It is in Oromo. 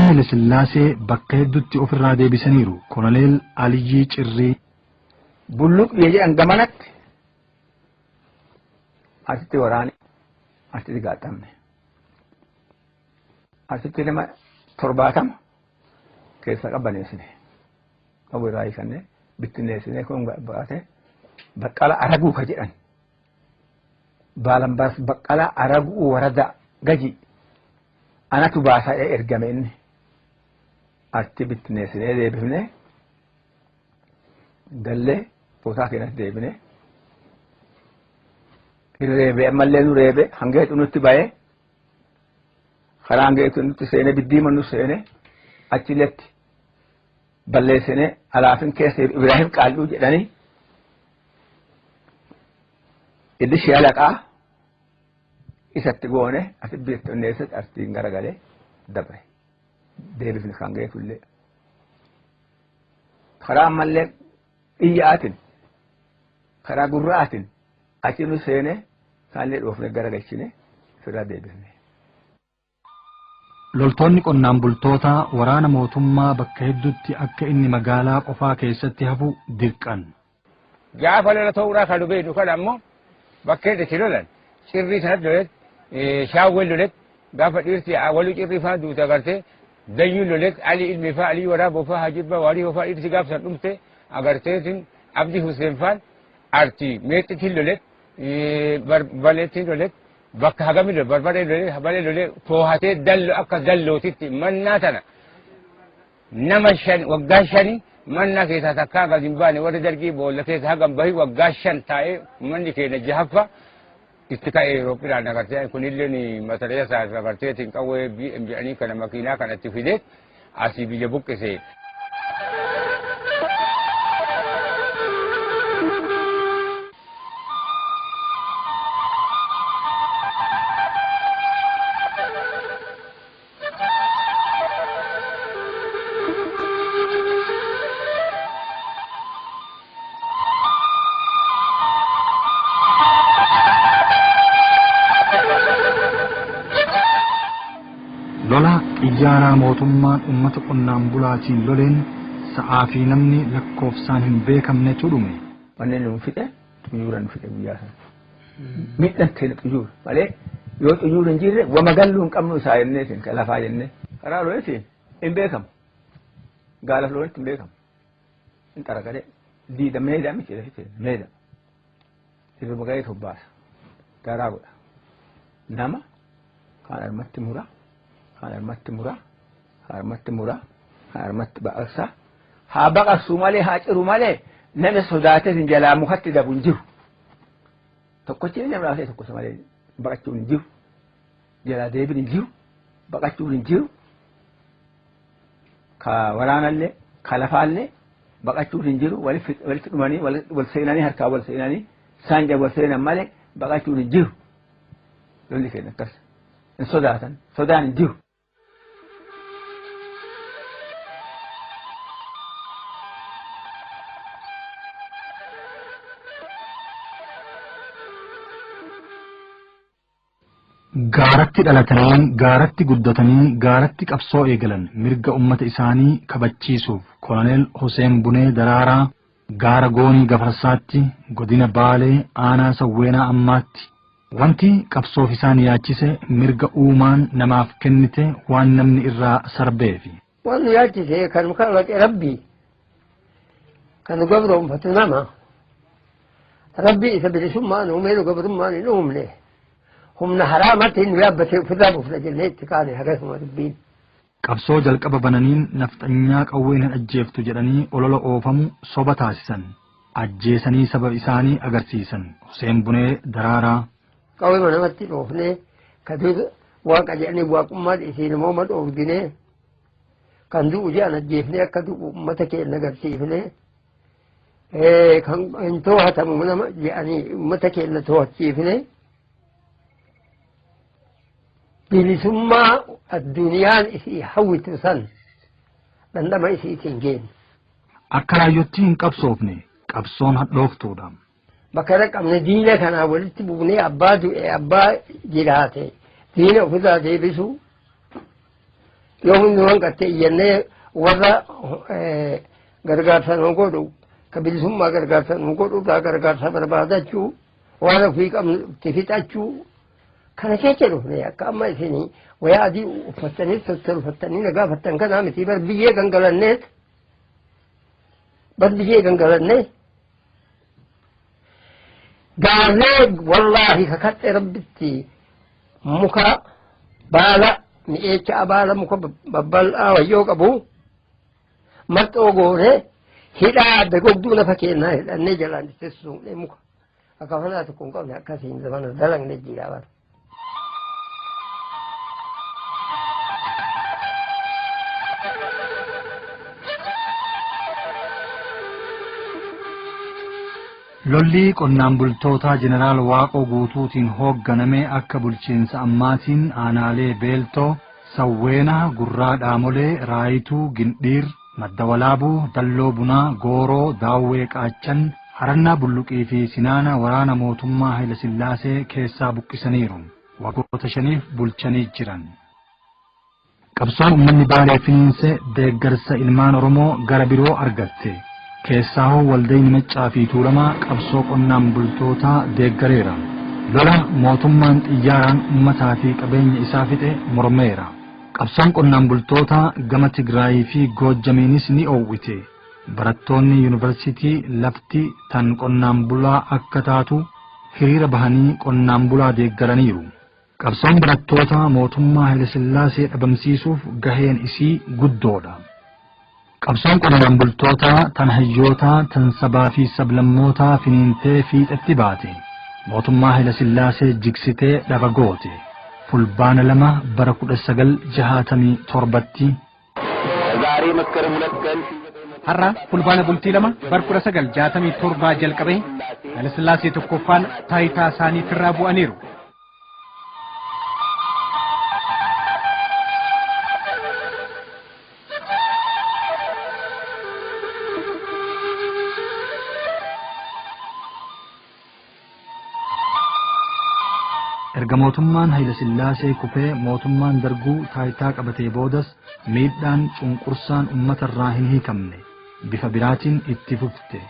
Haile Sillaasee bakka hedduutti ofirraa deebisaniiru. Koloneel Aliyyii Cirrii. Bulluq biyya jedhan gamanatti asitti waraane, asitti gaaxamne. Asitti nama 70 keessa qabbaneessine. Qabu irraa hiikanne, bittinneessine. Kun baate Baqqala Araguu ka jedhan. Baalambaas Baqqala Araguu warada gaji anatu baasaa ergame inni. Achi bittinneessinee deebifne, gallee bootaa keenyatti deebine. Reebe ammallee nu reebe, hanga nutti ba'ee, karaa hanga nutti seene, biddiima nu seene, achilletti balleessine. Alaafin keessa Ibrahim Qaalluu jedhanii inni shaalaqaa isatti goone, asi bittinneessatti artiin garagalee dabre, deebifne kan geetullee. Karaa ammallee iyyaatin, karaa gurraatin achi nu seene, kaallee dhoofne, garagalchine, ofirraa deebifne. Loltoonni qonnaan bultootaa waraana mootummaa bakka hedduutti akka inni magaalaa qofaa keessatti hafu dirqan. Gaafa lola ta'uudhaa kan beeknu kana ammoo bakkeen itti lolan cirrii sanatti lolet, shaawwan lolet, gaafa dhiirti waluu cirrii faa duute agartee, dayyuun lolet, Ali Ilmi faa, Alii Waraaboo faa, Hajibba Waarii faa, dhiirti gaafa san dhumte agarteetiin, Abdi Hussein faan arti meexxitiin lolet, baleettiin lolet, bakka hagami lolet, barbaree lolet, habalee lolet, toohatee dallo akka dallootitti mannaa tana nama 5 waggaa 5 manna keessaa takkaa gad hin baane. Warri dargii boolla keessa hagam bahi waggaa 5 taa'ee manni keenya jahaffa itti ka'ee Awurooppidhaan agartee, kunillee matalee isaa agarteetiin qawwee BM jedhanii kana makiinaa kana itti fidee asii biyya buqqise. Lola xiyyaaraa mootummaan uummata qonnaan bulaatiin loleen sa'aa fi namni lakkoofsaan hin beekamnetu dhume. Wanni nu fixe xuyyuura nu fixe guyyaa sana. Miidhaan keenya xuyyuura malee, yoo xuyyuura hin jirre wama galluu hin qabnu isaa jennee kan lafaa jennee. Karaa loonitiin hin beekamu. Gaalaaf loonitti hin beekamu. Hin xaragalee diida meedaa miti lafi meeda. Hirriba ga'ee tobbaasa. Garaa godha. Nama kaan harmatti mura, kaan harmatti mura, kaan harmatti mura, kaan harmatti baqaqsa. Haa baqaqsu malee, haa ciru malee, namni sodaatee hin jalaa mukatti dabu hin jiru. Tokkochi nama laafee tokko malee baqachuun hin jiru. Jalaa deebiin hin jiru. Baqachuun hin jiru. Ka waraanallee, ka lafaallee baqachuun hin jiru. Walitti dhumanii wal seenanii, harkaa wal seenanii, saanja wal seenan malee baqachuun hin jiru. Lolli keenya akkas. Hin sodaatan. Sodaan hin jiru. Gaaratti dhalatanii, gaaratti guddatanii, gaaratti qabsoo eegalan mirga ummata isaanii kabachiisuuf. Koloneel Hussein Bunee Daraaraa gaara Goonii Gafarsaatti, godina Baalee, aanaa Sawweenaa ammaatti. Wanti qabsoof isaan yaachise mirga uumaan namaaf kennite waan namni irraa sarbeefi. Waan nu yaachise kan kalaqe Rabbii, kan nu gabroonfatu nama. Rabbii isa bilisummaan uumee nu gabrummaan hin uumne. Humna haraamatti nu yaabbatee ofirraa buufna jennee itti kaane, akkasuma dubbiin. Qabsoo jalqaba bananiin nafxanyaa qawween hin ajjeeftu jedhanii olola oofamu soba taasisan. Ajjeesanii saba isaanii agarsiisan. Hussein Bunee Daraaraa. Qawwee namatti dhoofnee, ka dur waaqa jedhanii waaqummaan isiin immoo dhoofdinee, kan du'u jedhan ajjeefnee akka du'u uummata keenya agarsiifnee, kan hin to'atamu nama jedhanii uummata keenya to'achiifnee, bilisummaa addunyaan isii hawwitu san dhandhama isiitiin geenne. Akka raayyootti hin qabsoofne, qabsoon hadhooftuudha. Bakka dhaqabne diina kanaa walitti buunee, abbaa du'e abbaa jiraate diina ofirraa deebisu. Yoo hundi waan qattee iyyannee warra gargaarsa nu godhu ka bilisummaa gargaarsa nu godhu irraa gargaarsa barbaadachuu waan ofii qabnu itti fixachuu kana keessa dhufne akka amma isin wayaa adii uffattanii tottolfattanii na gaafattan kanaa miti bar biyyee gangalanneet bar biyyee gangalannee gaarree wallaahi kakadhe rabbitti muka baala mi'eecha baala muka babbal'aa wayyoo qabu marxoo goone hidhaa gogduu lafa keenyaa hidhannee jalaan itti suuqnee muka akka fanaa tokko hin qabne akkasiin zamana dalagne jira bara. Lolli qonnaan bultootaa Jeneraal Waaqoo Guutuutiin hoogganame akka bulchiinsa ammaatiin aanaalee Beeltoo, Sawweenaa, Gurraa Dhaamolee, Raayituu, Gindhiir, Madda Walaabuu, Dalloo Bunaa, Gooroo, Daawwee Qaachan, Harannaa Bulluqii fi Sinaana waraana mootummaa Hayilasillaasee keessaa buqqisaniiru. Waggoota 5f bulchanii jiran. Qabsoon uummanni Baalee finiinse deeggarsa ilmaan Oromoo gara biroo argatte. Keessaahuu waldayni Maccaa fi Tuulamaa qabsoo qonnaan bultootaa deeggareera. Lola mootummaan xiyyaaraan uummataa fi qabeenya isaa fixe mormeera. Qabsoon qonnaan bultootaa gama Tigraayii fi Goojjamiinis ni oowwite. Barattoonni yuunivarsiitii lafti tan qonnaan bulaa akka taatu hiriira bahanii qonnaan bulaa deeggaraniiru. Qabsoon barattoota mootummaa Hayilasillaasee dhabamsiisuuf gaheen isii guddoodha. Qabsoon qonnaan bultootaa tan hayyootaa tan sabaa fi sablammootaa finiintee fiixetti baate. Mootummaa Hayilasillaasee jigsitee dhaba goote. Fulbaana 2 bara 1967tti Har'a fulbaana bultii 2 bara 1967 jalqabee Hayilasillaasee tokkoffaan taayitaa isaaniitirraa bu'aniiru. Erga mootummaan Hayilasillaasee kufee mootummaan Darguu taayitaa qabatee boodas miidhaan cunqursaan uummatarraa hin hiikamne. Bifa biraatiin itti fufte.